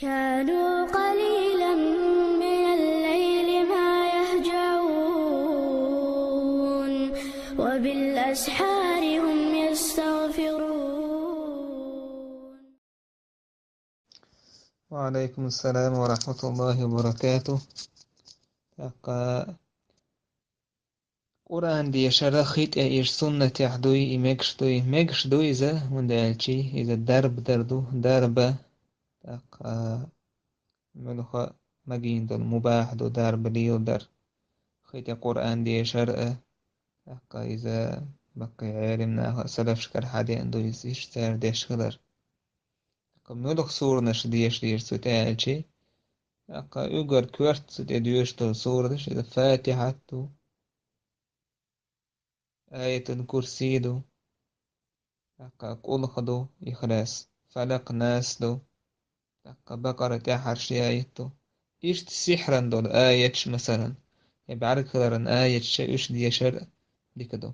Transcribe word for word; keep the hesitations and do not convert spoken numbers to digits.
كانوا قليلا من الليل ما يهجعون، وبالأسحار هم يستغفرون. وعليكم السلام ورحمة الله وبركاته. ТӀаккха Къуръан дешар хи тӀе иш суннатехь дуй, и мегаш дуй? Мегаш ду иза, хӀунда аьлча иза дарба дар ду, дарба. ТӀаккха муьлха магийна долу мубахь ду дарба леладар. Хи тӀе Къуръан дешар а, тӀаккха иза баккхий Ӏелам наха а, салафашкара хьадеана ду иза, иштта цара деш хилар. ТӀаккха муьлха суранаш деша деза цу тӀе аьлча, тӀаккха уггар коьрта цу тӀе доьшуш долу суранаш, иза Фатихьат ду, Аятул-Курси ду, тӀаккха Къулхьу ду, Ихлас, Фалакъ, Нас ду, тӀаккха Бакъара тӀаьххьара ши аят ду. Иштта сихьран долу аяташ, масалан, я бӀаьрг хиларан аяташ, уьш дешар а дика ду.